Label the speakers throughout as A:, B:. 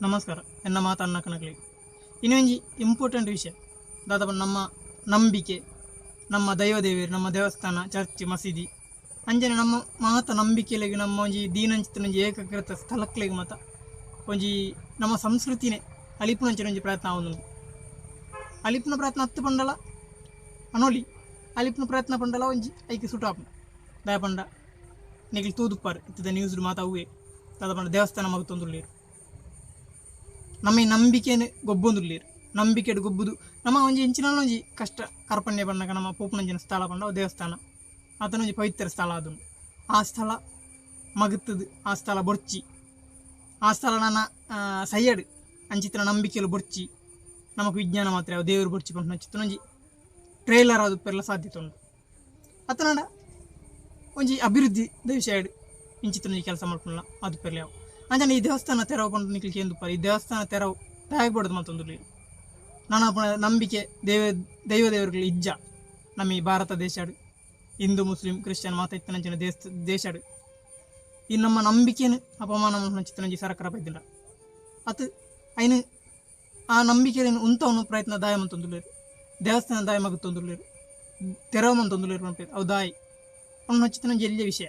A: ನಮಸ್ಕಾರ ಎನ್ನ ಮಾತ ಅಣ್ಣಕನಕ್ಲೆಗ್ ಇನಿ ಒಂಜಿ ಇಂಪಾರ್ಟೆಂಟ್ ವಿಷಯ ದಾದ ಪಂಡ ನಮ್ಮ ನಂಬಿಕೆ ನಮ್ಮ ದೈವ ದೇವೆರ್ ನಮ್ಮ ದೇವಸ್ಥಾನ ಚರ್ಚ್ ಮಸೀದಿ ಅಂಚನೆ ನಮ್ಮ ಮಾತ ನಂಬಿಕೆಲೆಗ್ ನಮ್ಮ ಒಂಜಿ ದೀನಂಚಿತ್ತಿನ ಒಂಜಿ ಏಕಕೃತ ಸ್ಥಳಕ್ಲೆಗ್ ಮಾತ ಒಂಜಿ ನಮ್ಮ ಸಂಸ್ಕೃತಿನೆ ಅಳಿಪುನಂಚಿನ ಒಂಜಿ ಪ್ರಯತ್ನ ಆವೊಂದುಂಡು. ಅಳಿಪುನ ಪ್ರಯತ್ನ ಅತ್ತ್ ಪಂಡಲ ಅನೊಲಿ ಅಳಿಪುನ ಪ್ರಯತ್ನ ಪಂಡಲ ಒಂಜಿ ಐಕ್ ಸುಟ ಆಪುಂಡು. ದಾಯೆ ಪಂಡ ನಿಕ್ಲ್ ತೂದುಪ್ಪರ್ ಇತ್ತದ ನ್ಯೂಸ್ ಮಾತ ಅವ್ವೆ ದಾದ ಪಂಡ ದೇವಸ್ಥಾನ ಮಗ್ತೊಂದುಲ್ಲೆರ್. ನಮ್ಮ ಈ ನಂಬಿಕೆನ್ ಗೊಬ್ಬೊಂದುಲ್ಲೆರ್. ನಂಬಿಕೆಡ್ ಗೊಬ್ಬುದು ನಮ ಒಂಜಿ ಎಂಚಿನಲ ಒಂಜಿ ಕಷ್ಟ ಕಾರ್ಪಣ್ಯ ಪನ್ನಗ ನಮ ಪೋಪುನಂಚಿನ ಸ್ಥಳ ಪಂಡ ಅವು ದೇವಸ್ಥಾನ. ಆತನ ಒಂಜಿ ಪವಿತ್ರ ಸ್ಥಳ ಆದುಂಡು. ಆ ಸ್ಥಳ ಮಗತ್ದ್ ಆ ಸ್ಥಳ ಬೊರ್ಚಿ ಆ ಸ್ಥಳ ನನ ಸಯ್ಯಡ್ ಅಂಚಿತ್ತಿನ ನಂಬಿಕೆಲು ಬೊರ್ಚಿ ನಮಕ್ ವಿಜ್ಞಾನ ಮಾತ್ರ ಅವು ದೇವೆರ್ ಬೊರ್ಚಿ ಪನ್ಪಿನಂಚಿತ್ತಿನ ಒಂಜಿ ಟ್ರೈಲರ್ ಆದುಪ್ಪೆರೆಲ ಸಾಧ್ಯತೆ ಉಂಡು. ಅತ್ತನಾಂಡ ಒಂಜಿ ಅಭಿವೃದ್ಧಿ ದ ವಿಷಯಡ್ ಇಂಚಿತ್ತಿನ ಒಂಜಿ ಕೆಲಸ ಮಲ್ಪುನಲ ಆದುಪ್ಪೆರೆಲ ಯಾವು. ಅಂಚನೆ ಈ ದೇವಸ್ಥಾನ ತೆರವು ಪಂದ್ ನಿಕುಲು ಕೇಂದುಪ್ಪರ್ ಈ ದೇವಸ್ಥಾನ ತೆರವು ದಾಯೆಗ್ ಬೋಡಾದ್ ಮಲ್ತೊಂದುಲ್ಲೆರ್. ನನ ನಂಬಿಕೆ ದೇವ ದೈವ ದೇವರುಗಳು ಇಜ್ಜ ನಮ್ಮ ಈ ಭಾರತ ದೇಶಡ್ ಹಿಂದೂ ಮುಸ್ಲಿಂ ಕ್ರಿಶ್ಚಿಯನ್ ಮಾತ ಇತ್ತಿನಂಚಿನ ದೇಶ ದೇಶಡ್ ಈ ನಮ್ಮ ನಂಬಿಕೆನ್ ಅಪಮಾನ ಮಲ್ಪುನಂಚಿತ್ತಿನ ಒಂಜಿ ಸರಕಾರ ಬೈದ್ಂಡ ಅತ್ ಐನ್ ಆ ನಂಬಿಕೆನ್ ಉಂತವುನ ಪ್ರಯತ್ನ ದಾಯೆ ಮಲ್ತೊಂದುಲ್ಲೆರ್ ದೇವಸ್ಥಾನ ದಾಯೆ ಮಗ್ತೊಂದುಲ್ಲೆರ್ ತೆರವು ಮಲ್ತೊಂದುಲ್ಲೆರ್ ಪನ್ಪೆರ್ ಅವು ದಾಯೆ ಪನ್ಪುನಂಚಿತ್ತಿನ ಒಂಜಿ ಎಲ್ಯ ವಿಷಯ.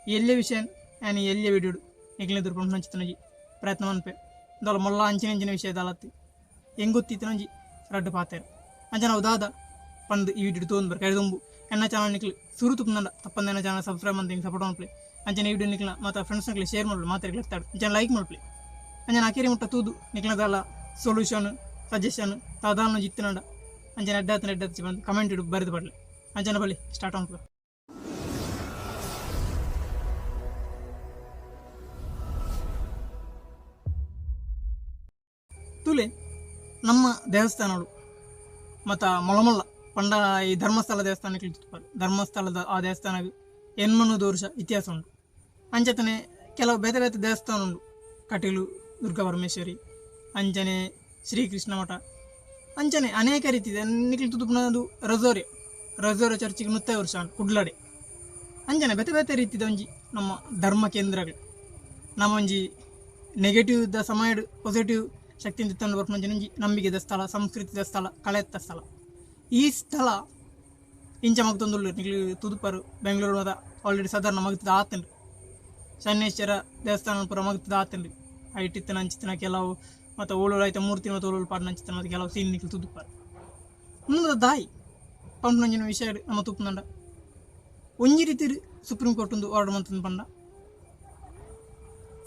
A: ಈ ಎಲ್ಯ ವಿಷಯನ್ ಯಾನ್ ಈ ಎಲ್ಯ ವಿಡಿಯೋಡ್ ನಿಕ್ಲೆನ ಎದುರು ಪನ್ಪುನಂಚಿತ್ತಿನ ಒಂಜಿ ಪ್ರಯತ್ನ ಮನ್ಪೆ. ದಾಲ ಮಲ್ಲ ಅಂಚಿನ ಇಂಚಿನ ವಿಷಯ ದಾಲ ಅತ್ತ್. ಎಂಕ್ ಗೊತ್ತಿತ್ತಿನ ಒಂಜಿ ರಡ್ಡ್ ಪಾತೆರ. ಅಂಚನೆ ಅವು ದಾದ ಪಂದ್ ಈ ವಿಡಿಯೋಡ್ ತೂವೊಂದು ಬರ್ಕ. ಐಡ್ ದುಂಬು ಎನ್ನ ಚಾನಲ್ ನಿಕ್ಲ್ ಸುರು ತೂಪುನಂಡ ತಪ್ಪಂದೆ ಎನ್ನ ಚಾನಲ್ ಸಬ್ಸ್ಕ್ರೈಬ್ ಮಂತ್ ಎಂಕ್ ಸಪೋರ್ಟ್ ಮನ್ಪುಲೆ. ಅಂಚನೆ ಈ ವಿಡಿಯೋ ನಿಕ್ಲ್ನ ಮಾತ ಫ್ರೆಂಡ್ಸ್ ನಕ್ಲೆಗ್ ಶೇರ್ ಮಲ್ಪುಲೆ ಮಾತೆರೆಗ್ಲ ಎತ್ತಾಡ್. ಅಂಚನೆ ಲೈಕ್ ಮಲ್ಪುಲೆ. ಅಂಚನೆ ಅಕೇರಿ ಮುಟ್ಟ ತೂದು ನಿಕ್ಲ್ನ ದಾಲ ಸೊಲ್ಯೂಷನ್ ಸಜೆಷನ್ ದಾದಾನ ಒಂಜಿ ಇತ್ತ್ಂಡ ಅಂಚನೆ ಎಡ್ಡೆ ಆತ್ಂಡ ಎಡ್ಡೆ ಆತಿಜಿ ಪಂದ್ ಕಮೆಂಟ್ ಡ್ ಬರೆದ್ ಪಾಡ್ಲೆ. ಅಂಚನೆ ಬಲೆ ಸ್ಟಾರ್ಟ್ ಮನ್ಪುಗ. ತೂಲೆ ನಮ್ಮ ದೇವಸ್ಥಾನಡು ಮತ ಮೊಲ ಮೊಲ್ಲ ಪಂಡ ಈ ಧರ್ಮಸ್ಥಳ ದೇವಸ್ಥಾನಕ್ಕೆ ಧರ್ಮಸ್ಥಳದ ಆ ದೇವಸ್ಥಾನಗ್ ಎನ್ಮನೂದು ವರ್ಷ ಇತಿಹಾಸ ಉಂಡು. ಅಂಚತನೆ ಕೆಲವು ಬೇತೆ ಬೇತೆ ದೇವಸ್ಥಾನ ಉಂಡು. ಕಟೀಲು ದುರ್ಗಾ ಪರಮೇಶ್ವರಿ ಅಂಚನೆ ಶ್ರೀಕೃಷ್ಣ ಮಠ ಅಂಚನೆ ಅನೇಕ ರೀತಿದ ನಿಕ್ಲು ತೂದು ರಜೋರಿ ರಜೋರಿ ಚರ್ಚಿಗ್ ನುತ್ತೈ ವರ್ಷ ಆಂಡ್ ಕುಡ್ಲಡೆ. ಅಂಚನೆ ಬೇತೆ ಬೇತೆ ರೀತಿದ ಒಂಜಿ ನಮ್ಮ ಧರ್ಮ ಕೇಂದ್ರಗಳು. ನಮ್ಮ ಒಂಜಿ ನೆಗೆಟಿವ್ ದ ಸಮಯಡ್ ಪಾಸಿಟಿವ್ ಶಕ್ತಿನ್ ದೆತ್ತೊಂದು ಬರ್ಪುನಂಚಿನ ಒಂಜಿ ನಂಬಿಕೆದ ಸ್ಥಳ, ಸಂಸ್ಕೃತಿದ ಸ್ಥಳ, ಕಲೆತ್ತ ಸ್ಥಳ. ಈ ಸ್ಥಳ ಇಂಚ ಮಗ್ತೊಂದುಲ್ಲೆರ್ ನಿಕ್ಲು ತೂದುಪ್ಪರ್ ಬೆಂಗಳೂರು ಮಾತ ಆಲ್ರೆಡಿ ಸಾಧಾರಣ ಮಗ್ತುದು ಆತ್ಂಡ್. ಶನೇಶ್ವರ ದೇವಸ್ಥಾನ ಪೂರ ಮಗ್ತುದು ಆತ್ಂಡ್. ಐಟ್ ಇತ್ತಿನ ಅಂಚಿತ್ತಿನ ಕೆಲವು ಮಾತ ಓಲೋಲು ಐತ ಮೂರ್ತಿ ಮಾತ ಓಲೋಲು ಪಾಡ್ನ ಅಂಚಿತ್ತಿನ ಮಾತ ಕೆಲವು ಸೀನ್ ನಿಕ್ಲು ತೂದುಪ್ಪರ್. ಉಂದು ದಾಯಿ ಪನ್ಪುನಂಚಿನ ವಿಷಯಡ್ ನಮ ತೂಪುನಂಡ ಒಂಜಿ ರೀತಿಡ್ ಸುಪ್ರೀಂ ಕೋರ್ಟ್ ಉಂದು ಆರ್ಡರ್ ಮಂತುಂದು ಪಂಡ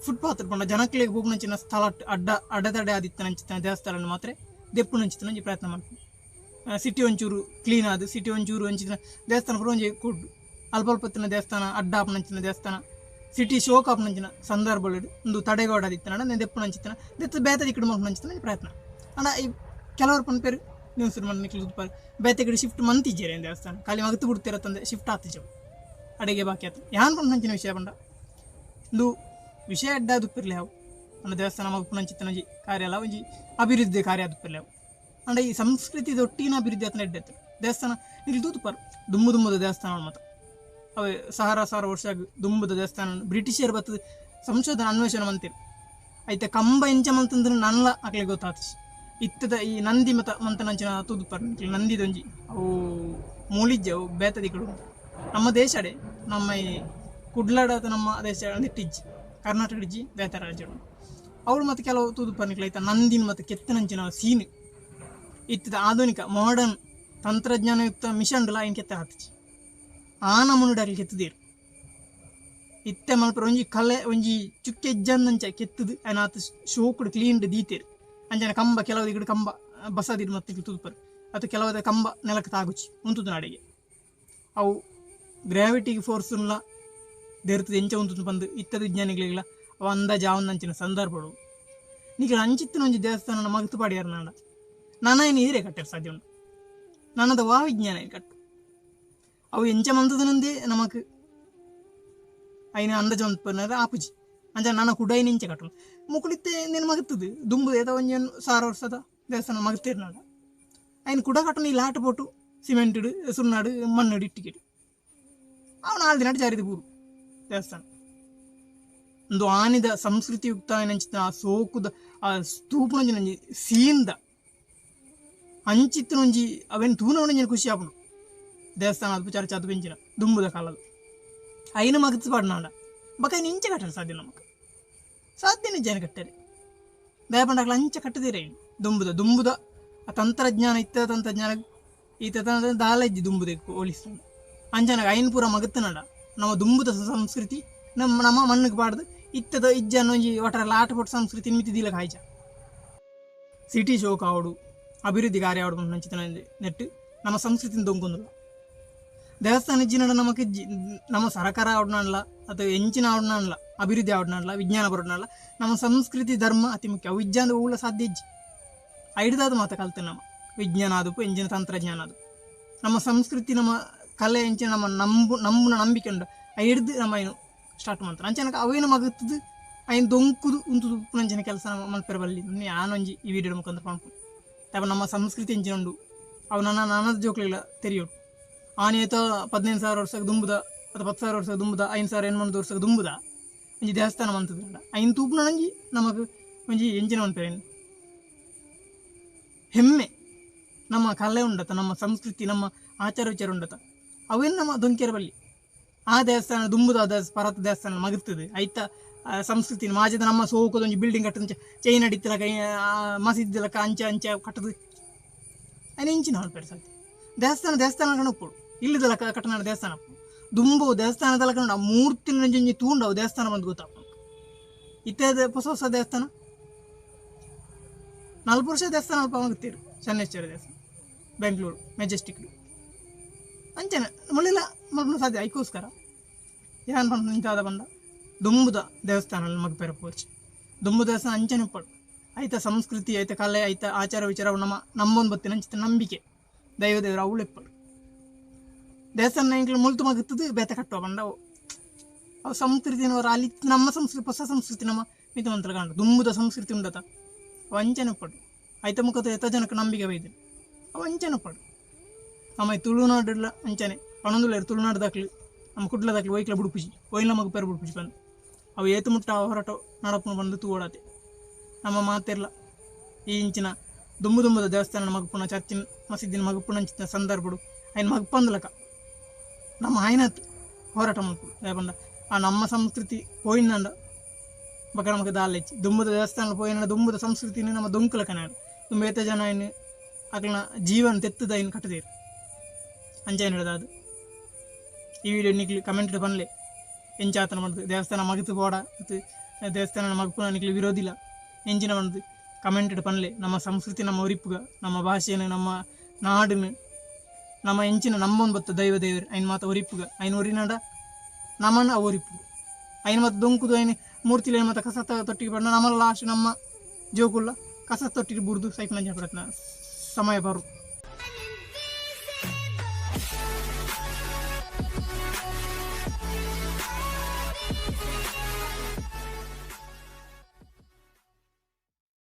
A: ಫುಟ್ಪಾತ್ ಪಂಡ ಜನಕ್ಲೆಗ್ ಪೋಪುನಂಚಿನ ಸ್ಥಳ ಅಡ್ಡ ಅಡೆತಡೆ ಆದಿತ್ತಿನಂಚಿತ್ತಿನ ದೇವಸ್ಥಾನ ಮಾತ್ರ ದೆಪ್ಪುನಂಚಿತ್ತಿನ ಒಂಜಿ ಪ್ರಯತ್ನ ಮಲ್ಪುನು. ಸಿಟಿ ಒಂಚೂರು ಕ್ಲೀನ್ ಆದ್ ಸಿಟಿ ಒಂಚೂರು ಅಂಚಿನ ದೇವಸ್ಥಾನ ಪೂರ ಒಂಜಿ ಕುಡ್ಡು ಅಲ್ಪ ಅಲ್ಪ ಇತ್ತಿನ ದೇವಸ್ಥಾನ ಅಡ್ಡ ಆಪುನಂಚಿನ ದೇವಸ್ಥಾನ ಸಿಟಿ ಶೋಕ್ ಆಪುನಂಚಿನ ಸಂದರ್ಭಲೆಡ್ ಉಂದು ತಡೆಗೋಡಾದಿತ್ತಿನಡ ನೆನ್ ದೆಪ್ಪುನಂಚಿತ್ತಿನ ದೆತ್ತ್ ಬೇತೆ ದಿಕ್ಕುಡು ಮಲ್ಪುನಂಚಿತ್ತಿನ ಒಂಜಿ ಪ್ರಯತ್ನ. ಆಂಡ ಈ ಕೆಲವರ್ ಪನ್ಪೆರ್ ನ್ಯೂಸ್ ನಿಕ್ಲು ತೂಪಾರ್ ಬೇತೆ ಕಡೆ ಶಿಫ್ಟ್ ಮಂತಿಜ್ಜೆರ್ ಏನ್ ದೇವಸ್ಥಾನ ಖಾಲಿ ಮಗತ್ ಬುಡ್ತೆರ್ ಅತ್ತಂದೆ ಶಿಫ್ಟ್ ಆತಿಜ ಅವು ಅಡೆಗೆ ಬಾಕಿ ಆತ್. ಯಾನ್ ಪನ್ಪುನಂಚಿನ ವಿಷಯ ಪಂಡ ಉಂದು ವಿಷಯ ಎಡ್ಡೆ ಆದುಪ್ಪೆರ್ಲೆ ಅವು ಪಂಡ ದೇವಸ್ಥಾನ ಮಲ್ಪುನಂಚಿತ್ತಿನ ಒಂಜಿ ಕಾರ್ಯಲ ಒಂಜಿ ಅಭಿವೃದ್ಧಿ ಕಾರ್ಯ ಆದುಪ್ಪೆರ್ಲೆ ಅವು. ಆಂಡ ಈ ಸಂಸ್ಕೃತಿದ ಒಟ್ಟಿನ ಅಭಿವೃದ್ಧಿ ಆತನ ಎಡ್ಡೆ ಆತುಂಡು. ದೇವಸ್ಥಾನ ನಿಕ್ಲು ತೂತುಪರ್ ದುಂಬು ದುಂಬುದ ದೇವಸ್ಥಾನ ಮಾತ ಅವೆ ಸಾರ ಸಾರ ವರ್ಷ ದುಂಬುದ ದೇವಸ್ಥಾನ ಬ್ರಿಟಿಷೆರ್ ಬತ್ತ್ ಸಂಶೋಧನೆ ಅನ್ವೇಷಣೆ ಮಂತೆರ್ ಐತ ಕಂಬ ಎಂಚ ಮಂತುಂದು ನನಲ ಅಕ್ಲೆಗ್ ಗೊತ್ತಾತಿಜಿ. ಇತ್ತೆದ ಈ ನಂದಿ ಮತ ಮಂತನಂಚಿನ ತೂದುಪ್ಪರ್ ನಿಕ್ಲು ನಂದಿದ ಒಂಜಿ ಅವು ಮೂಲಿಜ್ಜಿ ಅವು ಬೇತೆ ದಿಕ್ಕುಡು ಉಂಡು. ನಮ್ಮ ದೇಶಡೆ ನಮ್ಮ ಈ ಕುಡ್ಲಡ್ ನಮ್ಮ ದೇಶ ನೆಟ್ಟಿಜ್ಜಿ ಕರ್ನಾಟಕಡ್ ಇಜ್ಜಿ ಬೇತೆ ರಾಜ್ಯಡ್ ಉಂಡು. ಅವ್ಲು ಮಾತ ಕೆಲವು ತೂದುಪ್ಪರ್ ನಿಕ್ಲು ಐತ ನಂದಿನ್ ಮಾತ ಕೆತ್ತುನಂಚಿನ ಸೀನ್ ಇತ್ತೆದ ಆಧುನಿಕ ಮಾಡರ್ನ್ ತಂತ್ರಜ್ಞಾನಯುಕ್ತ ಮಿಷನ್ಡ್ಲ ಐನ್ ಕೆತ್ತೆ ಆತಿಜಿ. ಆ ನಮೂನೆಡ್ ಅಕ್ಲ್ ಕೆತ್ತುದೆರ್. ಇತ್ತೆ ಮಲ್ಪೆರೆ ಒಂಜಿ ಕಲೆ ಒಂಜಿ ಚುಕ್ಕೆ ಇಜ್ಜಂದಂಚ ಕೆತ್ತುದು ಐನ್ ಆತ್ ಶೋಕುಡು ಕ್ಲೀನ್ ಡ್ ದೀತೆರ್. ಅಂಚನೆ ಕಂಬ ಕೆಲವು ದಿಕ್ಕುಡು ಕಂಬ ಬಸದಿಡ್ ಮಸ್ತ್ ನಿಕ್ಲು ತೂಪರ್ ಅತ್ ಕೆಲವುದ ಕಂಬ ನೆಲಕ್ ತಾಗುಜಿ ಉಂತುದು ಅಡೆಗೆ. ಅವು ಗ್ರಾವಿಟಿ ಫೋರ್ಸ್ ನ್ಲ ದೆರ್ತುದು ಎಂಚ ಉಂತುಂಡು ಪಂದ್ ಇತ್ತೆದ ವಿಜ್ಞಾನಿಗ್ಲೆಗ್ಲ ಅವು ಅಂದಾಜು ಆವಂದಂಚಿನ ಸಂದರ್ಭಡ್ ನಿಕುಲು ಅಂಚಿತ್ತಿನ ಒಂಜಿ ದೇವಸ್ಥಾನನ್ ಮಗ್ತ್ ಪಾಡಿಯರ್ನಾಂಡ ನನ ಐನ್ ಈರೆ ಕಟ್ಟೆರೆ ಸಾಧ್ಯ ಉಂಡು ನನದ ವಾ ವಿಜ್ಞಾನ ಐನ್ ಕಟ್ಟು ಅವು ಎಂಚ ಮಂತುದುನಂದೇ ನಮಕ್ ಐನ್ ಅಂದಾಜು ಮನ್ಪುನಗ ಆಪುಜಿ ಅಂಚ ನನ ಕುಡ ಐನ್ ಎಂಚ ಕಟ್ಟುನು ಮೊಕುಲು ಇತ್ತೆ ಇಂದೆನ್ ಮಗ್ತುದು ದುಂಬು ಏತ ಒಂಜಿ ಸಾರ ವರ್ಸದ ದೇವಸ್ಥಾನ ಮಗ್ತೆರ್ನಾಂಡ ಐನ್ ಕುಡ ಕಟ್ಟುನ ಈ ಲಾಟ್ ಪೋಟು ಸಿಮೆಂಟ್ ಡ್ ಸುಣ್ಣಡ್ ಮಣ್ಣ್ ಡ್ ಇಟ್ಟಿಗೆಡ್ ಅವು ನಾಲ್ ದಿನಟ್ ಜಾರಿದ್ ಬೂರು ದೇವಸ್ಥಾನ. ಉಂದು ಆನಿದ ಸಂಸ್ಕೃತಿಯುಕ್ತ ಆಯಿನಂಚಿತ್ತಿನ ಆ ಸೋಕುದ ಆ ತೂಪುನಂಚಿನ ಸೀನ್ದ ಅಂಚಿತ್ತಿನ ಒಂಜಿ ಅವೆನ್ ತೂನಗ ಖುಷಿ ಆಪುಂಡು. ದೇವಸ್ಥಾನ ಅಲ್ಪ ಚರ್ಚ್ ಅದು ಬೆಂಚಿನ ದುಂಬುದ ಕಾಲದ ಐನ ಮಗತ್ ಪಾಡ್ನಾಂಡ ಬೊಕ ಐನ್ ಇಂಚ ಕಟ್ಟರೆ ಸಾಧ್ಯ ನಮಕ್ ಸಾಧ್ಯ ನಿಜ ಕಟ್ಟರೆ ದಾಯೆ ಪಂಡ ಅಕ್ಲ್ ಅಂಚ ಕಟ್ಟುದಿರ ದುಂಬುದ ದುಂಬುದ ಆ ತಂತ್ರಜ್ಞಾನ ಇತ್ತ ತಂತ್ರಜ್ಞಾನ ಈತ ದಾಲ ಇಜ್ಜಿ ದುಂಬುದಕ್ಕೆ ಹೋಲಿಸ್ತಂಡ ಅಂಚನಾಗ ಐನ್ ಪೂರ ಮಗತ್ತನಡ ನಮ್ಮ ದುಂಬುದ ಸಂಸ್ಕೃತಿ ನಮ್ಮ ನಮ್ಮ ಮಣ್ಣಿಗೆ ಪಾಡ್ದು ಇತ್ತದ ಇಜ್ಜನ ಒಂಜಿ ಒಟ್ಟಾರೆ ಆಟ ಪೊಟ್ಟು ಸಂಸ್ಕೃತಿ ಮಿತಿ ದೀಲಕ ಆಯ್ಜ. ಸಿಟಿ ಶೋಕ್ ಆವಡು ಅಭಿವೃದ್ಧಿ ಕಾರ್ಯ ಆವಡು ನಂಚಿತನ ನೆಟ್ಟು ನಮ್ಮ ಸಂಸ್ಕೃತಿನ ದೊಂಕೊಂದುಲ್ಲ. ದೇವಸ್ಥಾನ ಇಜ್ಜಿನಡ ನಮಕ್ ನಮ್ಮ ಸರಕಾರ ಆವಡ್ನಲ್ಲ ಅಥವಾ ಎಂಚಿನ ಆವಡ್ನಲ್ಲ ಅಭಿವೃದ್ಧಿ ಆವಡ್ನಲ್ಲ ವಿಜ್ಞಾನ ಬರೋಡ್ನಲ್ಲ ನಮ್ಮ ಸಂಸ್ಕೃತಿ ಧರ್ಮ ಅತಿ ಮುಖ್ಯ. ಅವು ಇಜ್ಜಾಂದ ಊಳ ಸಾಧ್ಯ ಇಜ್ಜಿ. ಐಡ್ದಾದ ಮಾತ ಕಲ್ತು ನಮ್ಮ ವಿಜ್ಞಾನ ಆದಪ್ಪು ಎಂಚಿನ ತಂತ್ರಜ್ಞಾನ ಅದು ನಮ್ಮ ಸಂಸ್ಕೃತಿ ನಮ್ಮ ಕಲೆ ಎಂಚಿನ ನಮ್ಮ ನಂಬು ನಂಬುನ ನಂಬಿಕೆ ಉಂಡು ಐಡ್ದು ನಮ್ಮ ಏನು ಸ್ಟಾರ್ಟ್ ಮಾಡ್ತಾರೆ ಅಂಚನಕ ಅವೇನು ಮಗತ್ತದು ಐನ್ ದೊಂಕುದು ಉಂತುದು ಉಪ್ಪುನಂಚಿನ ಕೆಲಸ ನಮ್ಮ ಮಲ್ಪೆರೆ ಬಲ್ಲಿ ಯಾನೊಂಜಿ ಈ ವಿಡಿಯೋ ಮುಖಾಂತರ ಪನ್ಪುನು. ತಪ್ಪ ನಮ್ಮ ಸಂಸ್ಕೃತಿ ಎಂಚಿನ ಉಂಡು ಅವು ನನ್ನ ನಾನದ ಜೋಕ್ಲೆಗ್ಲ ತೆರಿಯೋಡು. ಆನೇತ 15,000 ವರ್ಷಕ್ಕೆ ದುಂಬುದ ಅಥವಾ 10,000 ವರ್ಷ ದುಂಬುದ 5,000 ಎಣ್ಮೊಂದು ವರ್ಷಕ್ಕೆ ದುಂಬುದ ಒಂಜಿ ದೇವಸ್ಥಾನ ಮಂತುದುಂಡ ಐನ್ ತೂಪುನ ಒಂಜಿ ನಮಕ್ ಒಂಜಿ ಎಂಚಿನ ಮನ್ಪೆರ್ ಹೆಮ್ಮೆ. ನಮ್ಮ ಕಲೆ ಉಂಡತ ನಮ್ಮ ಸಂಸ್ಕೃತಿ ನಮ್ಮ ಆಚಾರ ವಿಚಾರ ಉಂಡತ ಅವೇನು ನಮ್ಮ ದೊಂಕೆರ ಬಲ್ಲಿ. ಆ ದೇವಸ್ಥಾನ ದುಂಬುದ ಪರತ ದೇವಸ್ಥಾನ ಮಗತ್ತದು ಐತ ಸಂಸ್ಕೃತಿ ಮಾಜದ ನಮ್ಮ ಸೋಕದ ಒಂಜಿ ಬಿಲ್ಡಿಂಗ್ ಕಟ್ಟದ ಚೈನ್ ಅಡಿತ್ತಲಕ ಮಸೀದಿಲಕ ಅಂಚೆ ಅಂಚೆ ಕಟ್ಟದು ಐನ ಇಂಚಿನ ಮಲ್ಪೆರ್ ಸಾಧ್ಯ. ದೇವಸ್ಥಾನ ದೇವಸ್ಥಾನ ಕಣಪ್ಪುಡು ಇಲ್ಲದಲಕ ಕಟ್ಟನಾಡ ದೇವಸ್ಥಾನ ದುಂಬು ದೇವಸ್ಥಾನದಲಕ ಆ ಮೂರ್ತಿ ಒಂಜಿ ತೂಂಡವು ದೇವಸ್ಥಾನ ಬಂದು ಗೊತ್ತಾಪುಂಡು. ಇತ್ತೆ ಹೊಸ ಹೊಸ ದೇವಸ್ಥಾನ 40 ವರ್ಷ ದೇವಸ್ಥಾನ ಅಲ್ಪ ಮಗತ್ತೀರು ಶನೇಶ್ವರ ದೇವಸ್ಥಾನ ಬೆಂಗಳೂರು ಮೆಜೆಸ್ಟಿಕ್ ಅಂಚನೆ ಮುಳ್ಳಿಲ್ಲ ಮಲ್ಪುನ ಸಾಧ್ಯ. ಐಕೋಸ್ಕರ ಯಾನ್ ಪಂಡ ಇಂಚಾದ ಪಂಡ ದುಂಬುದ ದೇವಸ್ಥಾನ ಮಗ್ ಪೋರ್ಚಿ ದುಂಬು ದೇವಸ್ಥಾನ ಅಂಚನೆ ಉಪ್ಪಡು ಐತ ಸಂಸ್ಕೃತಿ ಐತ ಕಲೆ ಐತ ಆಚಾರ ವಿಚಾರ ನಮ್ಮ ನಂಬೊಂದು ಬತ್ತಿನ ಅಂಚಿತ ನಂಬಿಕೆ ದೈವ ದೇವರ ಅವಳು ಇಪ್ಪಡು. ದೇವಸ್ಥಾನ ಎಂಕ್ಲು ಮುಲ್ತು ಮಗತ್ತದು ಬೇತೆ ಕಟ್ಟುವ ಪಂಡ ಅವು ಸಂಸ್ಕೃತಿನವರ ಅಲ್ಲಿ ನಮ್ಮ ಸಂಸ್ಕೃತಿ ಹೊಸ ಸಂಸ್ಕೃತಿ ನಮ್ಮ ಮಿತಮಂತ್ರ ಕಾಂಡ ದುಂಬುದ ಸಂಸ್ಕೃತಿ ಉಂಡತ ಅವು ಅಂಚನೆ ಉಪ್ಪಡು ಐತ ಮುಖದ ಎತ್ತ ಜನಕ್ಕೆ ನಂಬಿಕೆ ಬೈದಿನಿ ಅವು ಅಂಚನೆ ಉಪ್ಪಡು. ನಮ್ಮ ತುಳುನಾಡುಲ ಅಂಚನೆ ಪಣೊಂದುಲ್ಲೆರ್ ತುಳುನಾಡು ದಾಕ್ಲು ನಮ್ಮ ಕುಡ್ಲ ದಾಕ್ಲು ಒಯ್ಕ್ಲ ಬುಡುಪುಜಿ ಒಯ್ಲ ಮಗ ಪೇರು ಬುಡುಪುಜಿ ಬಂದು ಅವು ಏತು ಮುಟ್ಟ ಹೋರಾಟ ನಡಪುನ ಬಂದು ತೂವಡಾತೆ ನಮ್ಮ ಮಾತೆರ್ಲ ಈ ಇಂಚಿನ ದುಂಬು ದುಂಬುದ ದೇವಸ್ಥಾನ ಮಗಪುನ ಚರ್ಚಿನ ಮಸೀದಿನ ಮಗಪುನ ಅಂಚಿನ ಸಂದರ್ಭಡು ಐನ್ ಮಗಪಂದ್ಲಕ ನಮ್ಮ ಆಯ್ನತ್ ಹೋರಾಟ ಮಲ್ಪುಡು. ದಾಯೆ ಆ ನಮ್ಮ ಸಂಸ್ಕೃತಿ ಪೋಯಿನಂಡ ಬೊಕ ನಮಕ್ ದಾಲ ಇಜ್ಜಿ. ದುಂಬುದ ದೇವಸ್ಥಾನ ಪೋಯಿನಂಡ ದುಂಬುದ ಸಂಸ್ಕೃತಿನ ನಮ್ಮ ದೊಂಕುಲಕನಾಡು ದುಂಬು ಏತ ಜನ ಐನ್ ಅಕ್ಲೆನ ಜೀವನ ತೆತ್ತದ ಐನ್ ಕಟ್ಟುದೇರು ಅಂಚ ಅದು. ಈ ವಿಡಿಯೋ ನಿಕ್ಲು ಕಮೆಂಟ್ ಪನ್ಲೆ ಎಂಚಾತನ ಪಂಡ್ದ್ ದೇವಸ್ಥಾನ ಮಗತ್ ಬೋಡ ದೇವಸ್ಥಾನ ಮಗಪುನ ನಿಕ್ಲು ವಿರೋಧಿಲ್ಲ ಎಂಚಿನ ಪಂಡ್ದ್ ಕಮೆಂಟ್ ಪನ್ಲೆ. ನಮ್ಮ ಸಂಸ್ಕೃತಿ ನಮ್ಮ ಒರಿಪುಗ ನಮ್ಮ ಭಾಷೆನು ನಮ್ಮ ನಾಡುನು ನಮ್ಮ ಎಂಚಿನ ನಂಬೊಂದು ಬತ್ತ ದೈವ ದೇವರು ಐನ್ ಮಾತ ಒರಿಪುಗ ಐನ್ ಒರಿನಡ ನಮನ ಒರಿಪುಗ ಐನ್ ಮಾತ ದೊಂಕುದು ಐನ್ ಮೂರ್ತಿಲ ಮಾತ ಕಸ ತೊಟ್ಟಿಗೆ ಪಂಡ ನಮ್ಮಲ್ಲ ಲಾಸ್ಟ್ ನಮ್ಮ ಜೋಕುಲ್ಲ ಕಸ ತೊಟ್ಟಿಗೆ ಬುರ್ದು ಸೈಪುನಂಚಿನ ಪ್ರಯತ್ನ ಸಮಯ ಬರು.